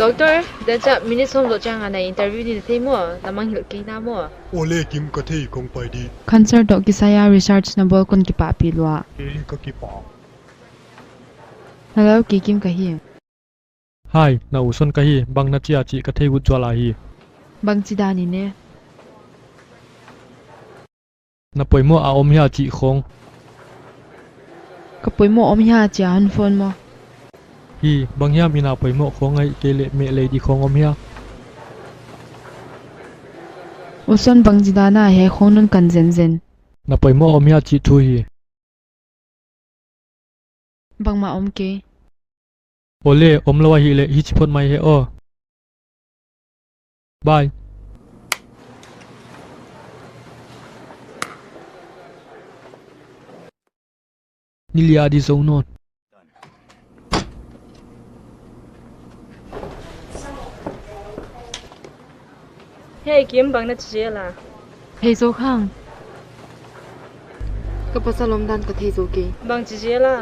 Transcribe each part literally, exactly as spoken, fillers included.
Doctor, dan chiah minute sawm zoh chiang a na interview ni na thei maw, na mangngilh kei na maw. Aw le Kim, ka thei, kong pai di. Cancer toh kisai a research na bawl kon kipahpih lua. Kei ka kipah. Hello, kei Kim ka hi. Hi, na u Son ka hi, bang na chi a chih ka thei ut zual ahi. Bangchi dan in e? Na poimoh a om hia chih khawng. Ka poimoh om hia chih a hon phone maw? Hi, bang hiam in a poimoh khawng ahihkeileh meh lei di khawng om hia? U Son, bangchi dan a hiai khawng non kan zenzen? Na poimoh om hia chih thu hi. Bangmah om kei. Aw le, om lou ahihleh hichi phot mai hen aw. Bye. Ni li a di zou nawn. Hei Kim, bang na chi zel a? Thei zou khang. Ka pasal omdan ka thei zou kei. Bang chi zel a?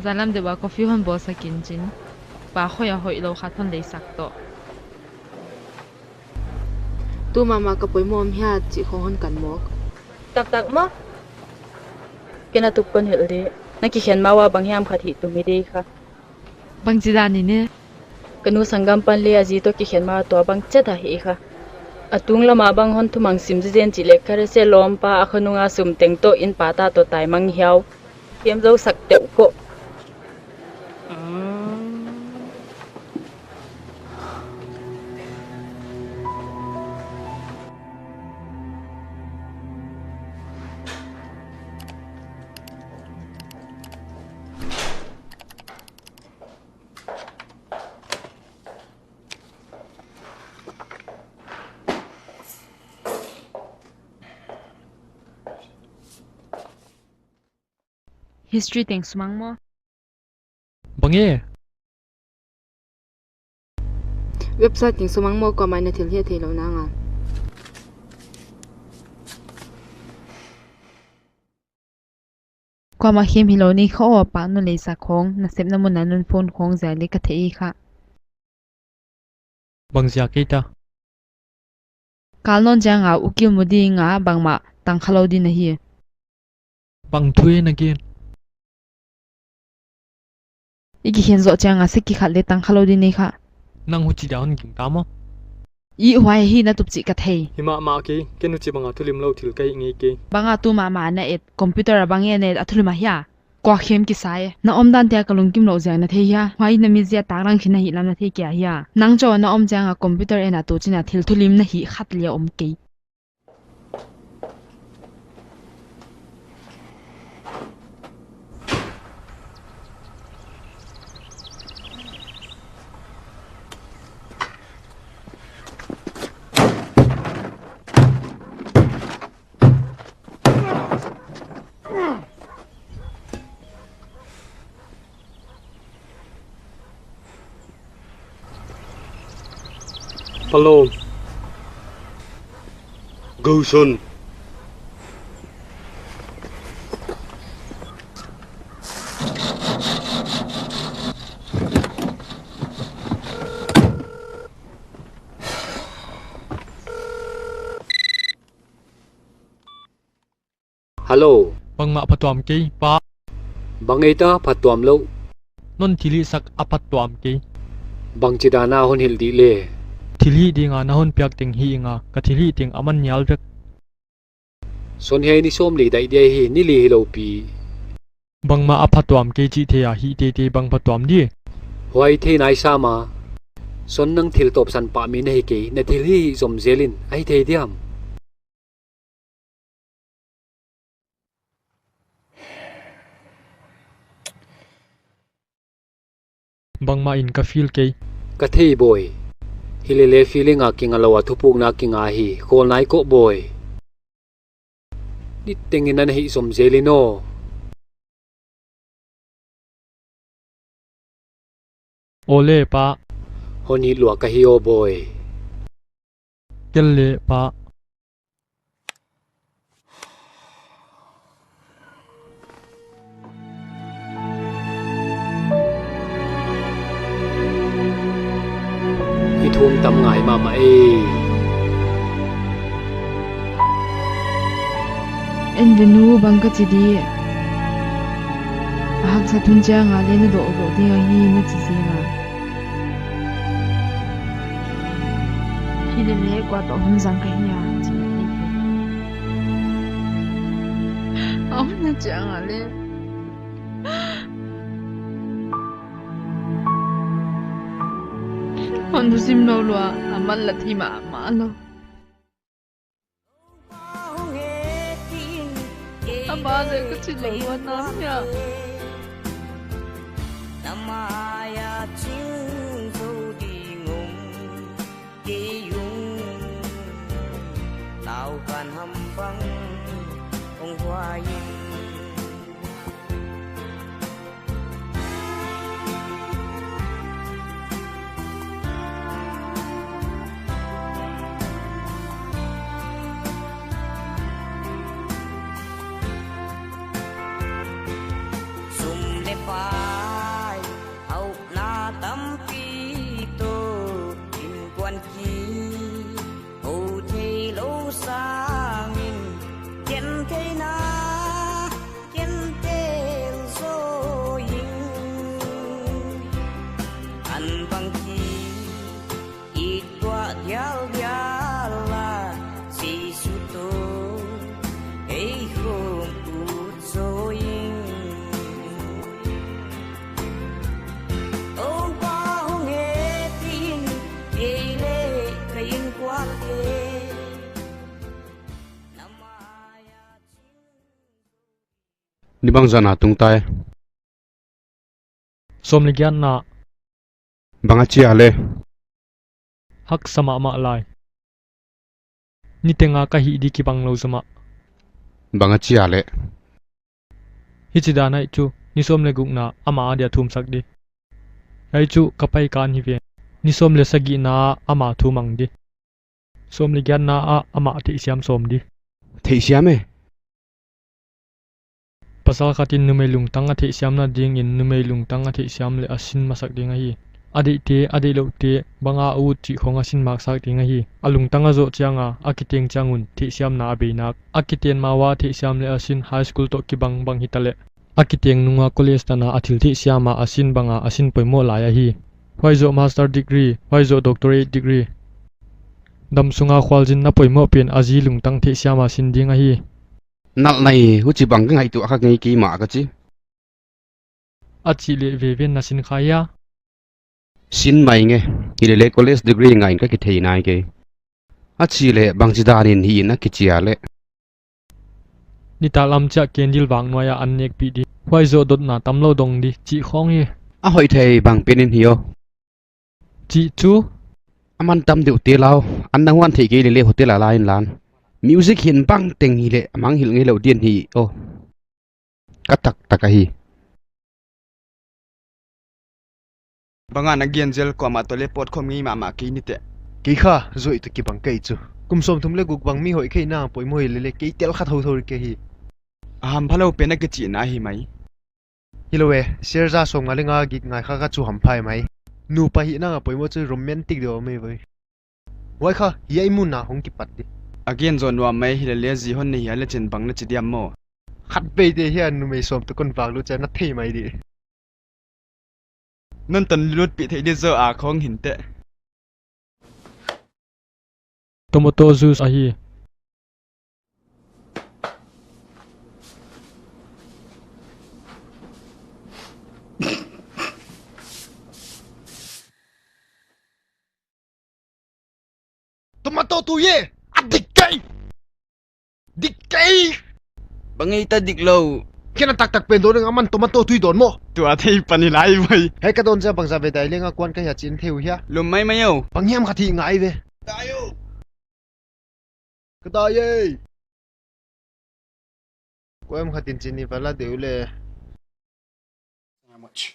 Zan lam deuh a coffee hon bawlsak in chin. Pa khoih a hoihlou khat hon leisak toh. Tu mahmah ka poimoh om hia chih khawng hon kan mawk. Taktak maw? Ken a tup kon hilh di. Na kikhen ma ua bang hiam khat hih tum i di kha. Bangchi dan in e? Ka nu sanggam pan le a zi toh kikhen ma tua bang chet ahi kha. A tunglam a bang hon thumang sim zenzen chih leh ka rese lawmpa a khonung a sum teng toh in pa ta toh taimang hiau. Hiam zou sak teuh ko. History teng sumang maw? Bang e? Website teng sumang maw, kuamah in a thil hiai theilou nang a. Kuamah khem hilou ni kha aw, pa non leisak khawng, nasepna mun a non phone khawng ziak leh ka thei kha. Bang ziak kei ta? Kal nawn chiang a ukil mu ding a bangmah tangkha lou din ahi. Bang thu e na gen? I kikhen zoh chiang a seki khat leh tangkha lou din ei kha. Nang huchi dia hon gingta maw? I huai hi na tup chih ka thei. Hi mahmah kei, ken huchi bang a thulimlou thil ka hih ngei kei. Bang a tu mahmah na et, computer a bang e na et a thulim ahia? Kuakhem kisa e. Na omdan te a ka lungkim louh ziak na thei hia? Huai na mizia tak rang khin na hihlam na thei kei hia? Nang chauh na om chiang a computer en a tu chin a thil thulim na hih khat leng om kei. Hello. Go, Son. Hello. Bangmah phatuam kei, pa. Bang ei ta phatuam lou? Non thil hihsak a phatuam kei. Bangchi dan a hon hilh di le? Thil hih ding a na hon piak teng hih ing a, ka thil hih teng a man nial vek. Son, hiai ni sawmli daih dia hi, ni li hilou pi. Bangmah a phatuam kei chih thei a, hih teitei bang phatuam di? Huai thei nai sam a. Son, nang thil tawpsan pah mi na hi kei, na thil hih zom zel in, ahi thei diam? Bangmah in ka feel kei. Ka thei, boy. Hilele feeling a kinga lou a thupukna kinga hi, khawl nai ko, boy. Niteng in na hih zom zel in aw. Aw le, pa. Hon hih lua ka hi aw, boy. Kel le, pa. Kum tam ngai mahmah e. En ve nu, bang ka chi di. A haksat hun chiang a leng na dawh dawh ding ahi na chi zel a. Hilele kua toh hun zang ka hi a, chi na hi. A hun na chiang a leng. Hon thusim lou lua, a man la thi mahmah lou. A ba le ka chi lou lua nam ya. Na mai a ching zou ding om kei ung. Tau kan ham bang ong huai in. Sum le pai, hauhna tampi toh innkuan ki ho theilou sangin, ken theihna ken tel zou ing. An bang ki it tuah dialdial a, Jesu toh ei khawm ut zou ing. Toupa hong et in, kei leh ka innkuante. Ni bangzah na tung tai? Sawm leh giatna. Bang a chia le? Haksa mahmah lai. Niteng a ka hih di kibang lou zomah. Bang a chia le? Hichi dan ahi chu, ni sawm leh gukna ah amah adia thumsak di. Hiai chu ka pai kan hi ve. Ni sawm leh sagihna ah amah thumang di. Sawm leh giatna ah amah theihsiam sawm di. Theihsiam e? Pasal khat in numei lungtang a theihsiamna dingin numei lungtang a theihsiam leh a sin masak ding ahi. A deihte, a deihlouhte, bang a ut chih khong a sin maksak ding ahi. A lungtang a zoh chiang a, a kiteng chiang un theihsiamna a bei nak. A kiten ma ua theihsiam leh a sin high school toh kibang bang hita leh, a kiteng nung ua college tan a a thil theihsiam a a sin bang a a sin poimoh lai ahi. Huai zoh master degree, huai zoh doctorate degree. Damsung a khualzin na poimoh pen a zi lungtang theihsiam a sin ding ahi. Nalh nai, huchibang ka ngaihtuah kha ngei keimah ka chi. A chih leh veve in na sin kha hia? Sin mai nge, hilele college degree ngaiin ka kithei nai kei. A chih leh bangchi dan in hih in a kichia le? Nitaklam chiah candle vak nuai a an nekpih di. Huai zoh dotna tamlou dong di, chih khong hi. A hoih thei bang pen in hi aw. Chih chu? A man tam deuh te lau, an na huan theih kei lele hotel a la in lan. Music hin bang teng hileh, a mangngilh ngeilouh ding hi aw. Ka taktak ahi. Bang a na gen zel, kuamah toh leh pawtkhawm ngei mahmah kei ni teh. Kei kha, zoh toh kibang kei chu. Kum sawmthum leh guk bang mi hoih kheina poimoh hilele kei tel kha thouthou kei hi. A hamphalou pen a kichihna ahi mai. Hilou e, sir za sawmnga leh nga gik ngai kha ka chu hampha mai. Nupa hihna a poimoh chu romantic deuh mai voi. Huai kha, hiai mun a hong kipat di. A gen zaw nuam mai hilele zi hon nei hia leh chin bang na chi diam maw? Khat bei te hiai numei sawm toh kon vak lut chiang na thei mai di. Non tan lutpih theih di zaw a khong hin teh. Tomato juice ahi. Tomato tui e, a dik kei. Dik kei. Bang ei ta diklou. Ken a taktak pen dawn ing a, aman tomato tui dawn maw. Tua thei pan i lai mai. Hei ka dawn chiang bangzah ve dai leng a kuan ka hia chih thei uh hia. Lum maimai o. Bang hiam khat hi ngai ve. Dai o. Ka dai e. Kuam khat in chini vala deuh le. How much?